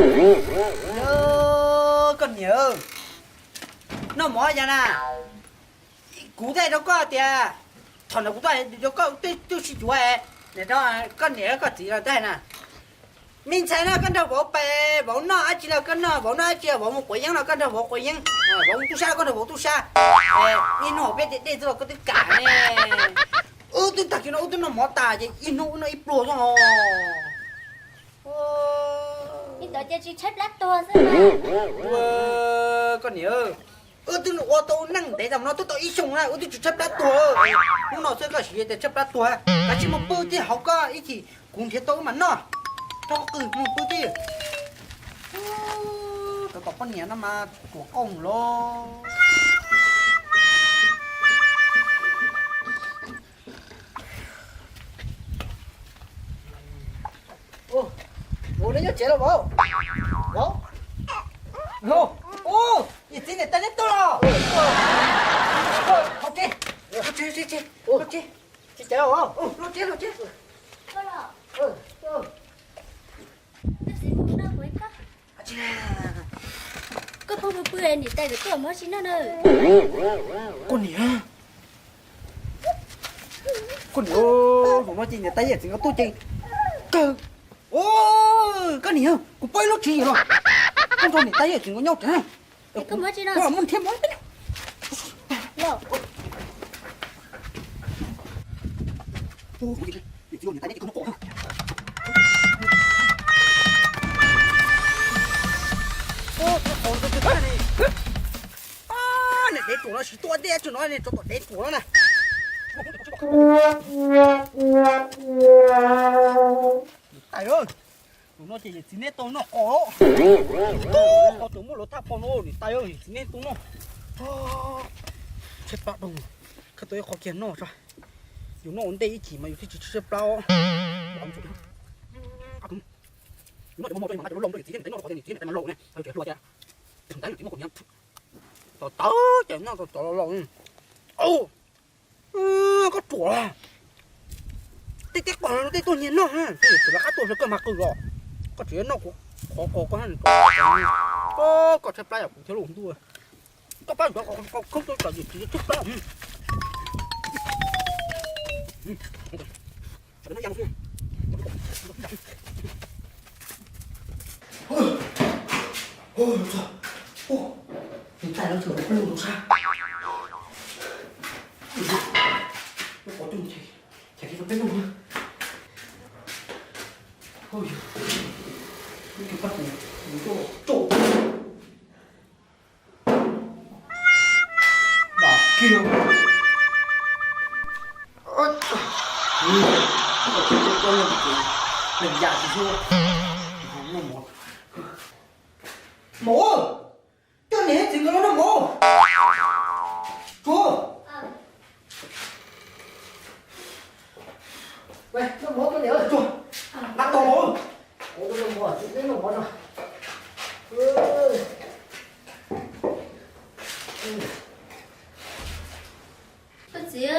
Yog koj niam, noj mov cas na? Kuv thiaj rau koj tias, thaum ntawd kuv tuaj rau koj twb sib cuav, nim no koj niam koj txiv los teb na. Me ntxhais no koj nrog vauv pais, vauv noj dab tsi los koj noj, vauv noj dab tsi, vauv mus quav yeeb los koj nrog vauv quav yeeb, vauv mus tub sab koj nrog vauv tub sab. Ib hnub hauv peb tias dej xwb los koj twb kam ne. Wb twb tag kis no wb twb noj mov tas ces ib hnub wb noj ib pluag xwb os. Ib tawm ces tsis tshaib plab tuag xwb. Koj niam, wb twb ua tau neej ntev tas no twb tau ib xyoos na wb twb tsis tshaib plab tuag. Hnub no xwb koj siv tias tshaib plab tuag, kav tsij mus pw tij hauv koj ib chim kuv nrhiav tau wb mam noj. Rau qw mus pw tij. Cov tom poj niam no mas ruam qauj los. Vauv, neb nyob tsev los vauv? Vauv, yawm txiv niam tais neb tuaj los? Hauv tsev, hauv tsev, hauv tsev, tsis tsev los vauv, hauv tsev, hauv tsev. Koj pheej pw pw niam tais nkawd tuaj muab tsis noj na. Koj niam, koj niam, zaum no ces niam tais yawm txiv nkawd tuaj ces kawg. Koj niam, kuv paub ib lub tswv yim los, koj nrog niam tais yawm txiv nkawd nyob tsev. Koj muab tsis noj, muab nrhiav mov peb. Niam dev ruam no tsis tuaj dej tsis no, rau tom dev ruam no na. Niam tais, zaum no ces yawm txiv neb tau noj qos. Qos tseem muaj luag thaj pom no niam tais, yawm txiv neb tau noj. Tshaib plab dhau, khawb tau ib qho kiag noj tso. Yus noj ua ntej ib chim mas yus thiaj tsis tshaib plab os. Yus noj cov mov mov rau mas nqa cov loj loj rau yawm txiv thiab niam tais noj qos, niam txiv niam tais mas laus ne, tseem hluas thiab. Niam tais niam txiv noj qos niam, tau tawv ces noj tau cov laus laus. Koj ruam, tej teb qos tej tuaj nyiag noj, tsis lawv qab tuaj hlawv koj mas qw los. Koj tseem noj kuv qhov qos koj, koj tshaib plab yam kuv thiab los ntuj. Koj pab yuav qos khoob tuaj kom yus tsis tshaib plab. Niam tais lawv tseem peb lug rau sab. Lub qhov cub ntshe, ntshe peb lug na. Ub, yog lub cub pab tus mus tuaj tso. Dam kiag. Leej yam tsis xyuas. Mov, coj niam thiab txiv nkawd los noj mov. Tsuag, noj mov, coj niam tsuag, nqa tos mov. Noj mov, noj mov no. Koj txiv,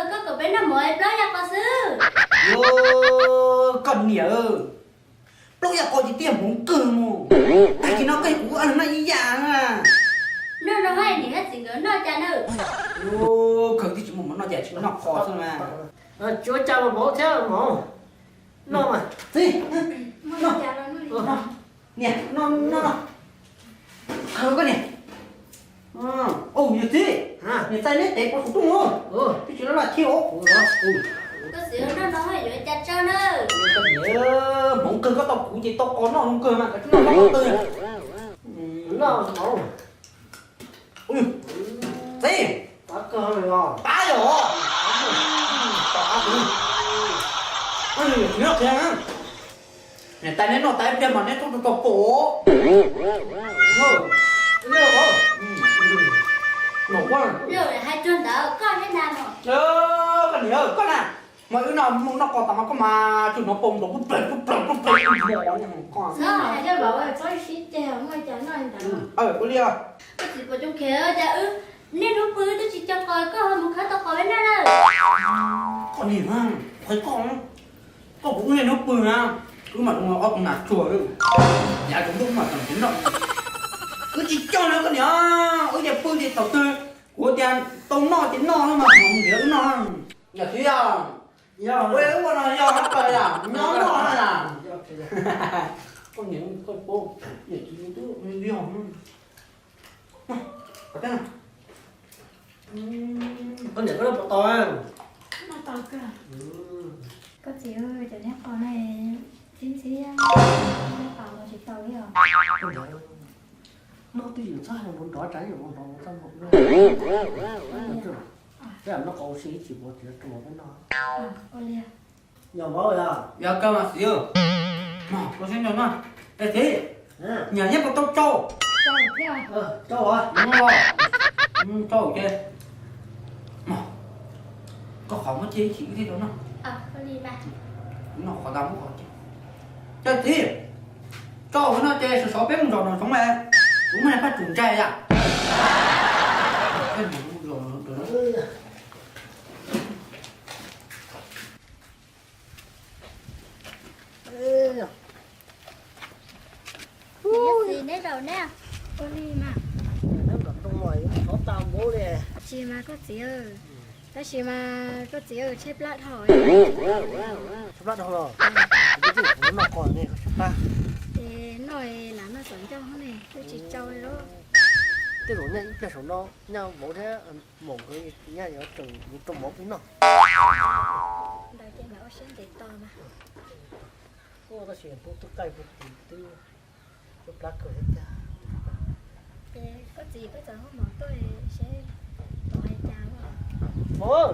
koj kom peb noj mov plaub yam qos xwb. Koj niam, plaub yam qos ces tiag hmoov kawg mus. Tag kis no koj kuv ua noj ib yam na. Noj no nim thiab txiv nkawd noj cas na. Kawg twb tsis muaj mov noj cas tsis noj qos xwb na. Tsis ua cas los mov thiab mov. Noj mas. Txiv, noj. Niam, noj, noj, noj. Koj niam. Ub, yawm txiv, niam tais neb tev pov saum rooj os. Twb tsis loj loj thiab os. Koj txiv, noj no yuav cas tsawg na. Koj niam, hmoov kawg koj tau kuv ces tau qos noj zoo kawg mas koj tsis noj qos tau. Noj hmoov. Txiv, pab yom. Niam tais neb noj tas ib pliag mas neb tuaj rau tog pom. Hais cuag ntawd koj thiab na. Koj niam, koj na, mas wb no mus noj qos tas mas koj mas tsuas hnov pom nrov kub plawg kub plawg kub plawg kub plawg. Txhob hais li, txhob sib ceg, muaj cas noj li ntawd. Ua li. Koj txiv Pov Coo Khev, cas wb niaj hnub pw twb tsis co qos koj ho mus khawb tau qos peb noj lawm. Koj niam, qhia koj, koj puas ua niaj hnub pw na? Wb mam li ua ob tug nas tsuag, yav tsaus ntuj wb mam tseem noj. Wb tsis coj no koj niam, wb ces pw ces thaum twg kuv tias tau noj ces noj no mas ntiav wb noj. Yog txiv yog, ua ua no yog hab pawg yom, nyob noj na. Koj niam koj paub, yog txiv twb yog. Koj niam koj lub puas tau? Koj txiv, cov neb qos no ntxhib ntxhib, neb qos los tsis tau li os. Noj twj ywm txhob hais nrov nrov, tsam yus nrov nrov txhob npaum. Peb noj qos ua si ib chim kuv txiv rau peb noj. Yog vauv yog? Yog kawg mas txiv. Mog, koj siab nco na. Es txiv, nyiam neb puas tau tsau? Tsau os. Tsau ces, mog, koj qhov muab cia ib chim wb thiaj rau noj. Noj qhov ntau muab qhov cia. Ces txiv, tsau no ces sawv sawv peb mus zaum nraum zoov mas, kuv muaj ib pab tsum ntsaig yom. Neb zaum neb, ua li mas. Neb nram ntoo mas yuav thov tag npaum li. Tsis mas koj txiv, tab sis mas koj txiv tsheb plab dhau. Tsheb plab dhau los? Noj qos ne, tsheb plab. Es noj lam noj txom ncauj ne, twb tsis tsau li. Tej zaum nyaj ib pliag saum no nyaj vauv thiab maum nkawd nyaj yuav tseem yuav rau mov peb noj. Ntawd ces nkawd ua siab ntev tos mas. Tab sis pub tub qaij pub tid twb plab kawg thiab tiag. Ces koj txiv koj txawm hu mov tuaj seb tau hais cas. Mov,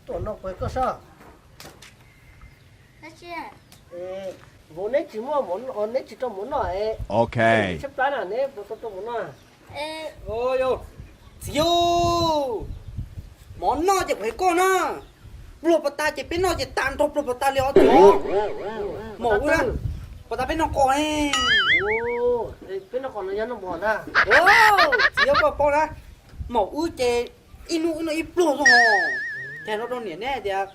tuaj noj kuv koj sab. Vauv neb tsis muaj mov, neb tsis rau mov noj es, tsheb plab na neb puas tau rau mov noj? Txiv, mov noj ces kuv hais koj na, pluag pas tas ces peb noj ces tas nrog pluag pas tas li os txiv. Maum wb, pas tas peb noj qos ne. Peb noj qos no yog noj npua ntag. Txiv, yog koj paub na, maum wb ces ib hnub wb noj ib pluag xwb hos. Ces no rau niam neb tias,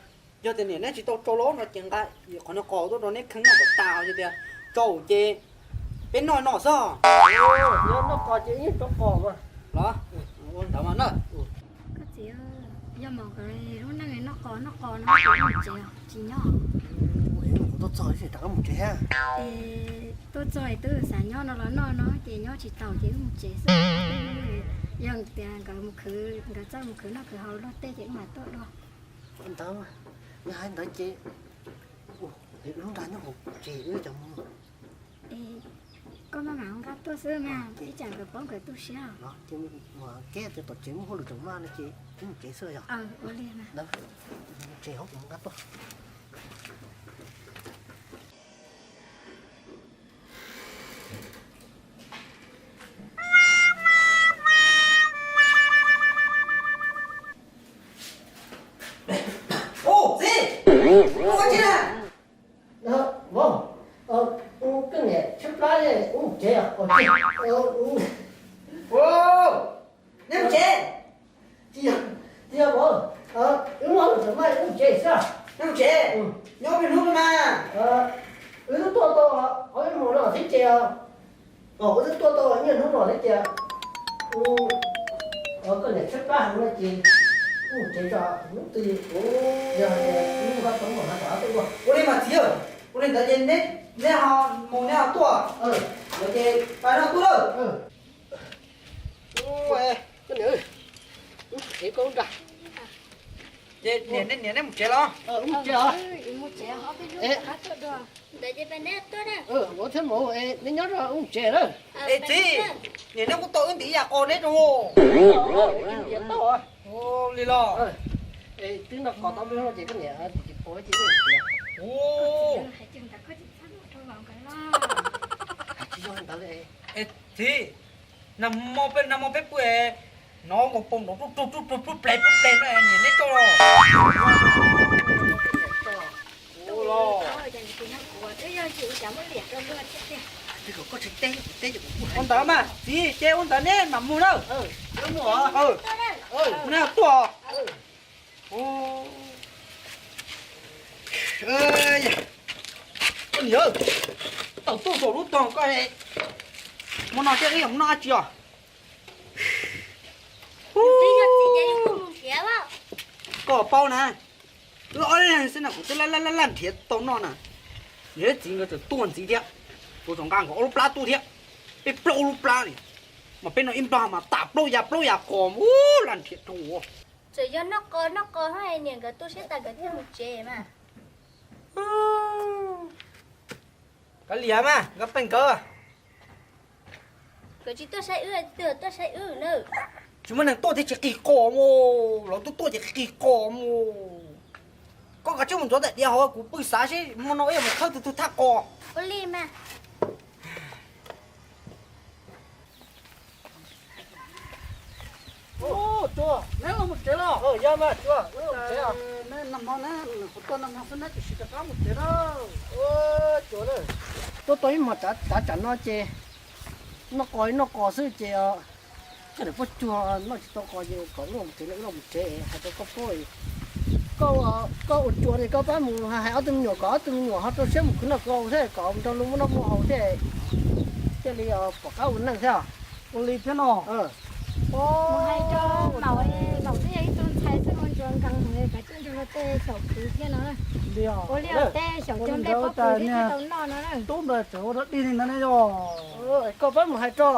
yog tias niam neb tsis tau tsau los no ces nqa qhov no qos tuaj rau neb kheeb noj kom tas, yog tias tsau ces peb noj no xwb. Yog noj qos ces yeej tsau qos mas. Los, ua ntawd mas na. Koj txiv, yog maum nkawd lub neej noj qos noj qos no ces mus tsev tsis nyob. Tuaj txog es rov qab mus tsev. Es tuaj txog es twb xav nyob no los noj no ces nyob tsis taus ces wb mus tsev xwb. Yog tias nkawd mus khwv, nkawd txawj mus khwv noj khwv haus luag tej ces wb mam tuaj dua. Ntawd, yog hais ntawd ces lub nra nyob hauv tsev wb cov mus. Koj maj mam nqa tuaj xwb mas ib tsam nkawd paub nkawd tu siab. Ces mus kev tias tom tsev muaj hauj lwm tseem maj no ces wb mus tsev xwb yog? Ua li mas. Mus tsev hauv kuv mus nqa tuaj. Ub, txiv, ua tsi na? Vauv, koj niam tshaib plab, wb mus tsev os. Neb mus tsev. Tsis yog vauv, wb muaj hauj lwm tseem maj, wb mus tsev xwb. Neb mus tsev, nyob peb hnub mas. Wb twb tuaj tau ob peb hmo no xwb ces, wb twb tuaj tau ib nyuag hnub no xwb ces, koj niam tshaib plab heev no ces wb mus tsev tso, hnub twg yog tias wb muaj qab toob mam rov qab tuaj. Ua li mas txiv, ua li ntawd ces neb ho mus neb ho tuaj, ntawd ces pais no tuaj lawm. Koj niam, wb tsev koj lub nra. Ces niam neb mus tsev los? Mus tsev os. Ntawd ces pais neb tuaj na. Vauv thiab maum, neb nyob zoo, wb mus tsev na. Es txiv, niam neb kuj tau wb ntim ib yam qos neb rau. Ua li los? Twb noj qos tau lub no ces koj niam tsis pom ces wb mus tsev. Tsis yog ntawd li. Es txiv, nag hmo peb, nag hmo peb pw, hnov nkaus pom nrov plub plug plub plug plub pleg plub pleg no, niam neb tso los? Ua ntawd mas txiv, ces ua ntawd neb mam mus na. Neb tuaj. Niam, tau tuaj saum lub tog koj, hmo no thiab wb yuav mus noj dab tsi os? Koj paub na, wb ob leeg xwb na kuv twb laj laj laj nrhiav tau noj na. Niam thiab txiv nkawd txawm tuaj ntxiv thiab, kuv txawm nqa nkawd ob lub plab tuaj thiab, peb plaub lub plab li, mas peb noj ib nplog mas tas plaub ya plaub ya qos ub laj nrhiav rau ua. Txawm yog noj qos noj qos hos niam nkawd tu siab tas nkawd thiaj mus tsev mas. Kav liam mas nkawd pheej nkawd. Nkawd tsis tuaj saib wb, twb tuaj saib wb na. Tsis muaj neeg tuaj thiab tsis qig qos mus, lawv tuaj tuaj ces qig qos mus. Koj kav tsij mus ntxuav daim diav hauv kuv pw xav seb hmo no wb yuav mus khawb tus twg thaj qos. Ua li mas. Tsuas, neb los mus tsev los? Yog mas Tsuas, wb los tsev os. Neb nag hmo na, kuv tuaj nag hmo xwb neb twb tsis rov qab mus tsev na. Tsuas, tuaj tau ib hmos tav tsam no ces noj qos noj qos xwb ces koj niam Paj Cuag noj tsis tau qos ces kom wb los mus tsev, wb los mus tsev hais rau koj paub. Koj ua Tsuas ne koj pab mus hais ob tug me nyuam kom ob tug me nyuam ho rau siab mus khwv noj khwv haus thiab kom nrog luag muaj noj muaj haus thiab, thiaj li pom qab ua neej thiab. Ua li thiab no. Mus hais rau Maum, Maum twb yog ib tug ntxhais xwb ua Tsuas nkees mus kav tsij nrog luag tej xyaum khwv thiab no. Ua li os, tej xyaum cog nplej pob kws thiaj tau noj no. Tub ntawd tseem ua rau dig li ntawd ne yog. Koj pab mus hais rau.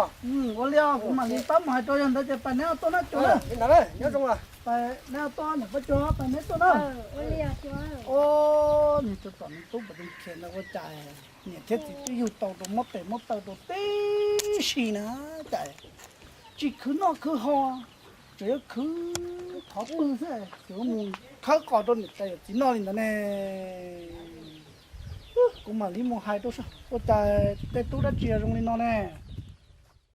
Ua li os, kuv mam li pab mus hais rau, yog ntawd ces pab neb tuaj na Tsuas na. Nyob zoo. Pab neb tuaj, niam Paj Cuag pab neb tuaj na. Niag Tsuas txom me tub npam tub khiav ntawd ua cas niam thiab txiv twb yug tau rau muab tes muab taw rau tib si na, cas tsis khwv noj khwv haus, tseem yuav khwv thov pw xwb, tseem mus khawb qos rau niam tais yawm txiv noj li ntawd ne. Kuv mam li mus hais rau saib ua cas tej tub dab tsi zoo li no ne.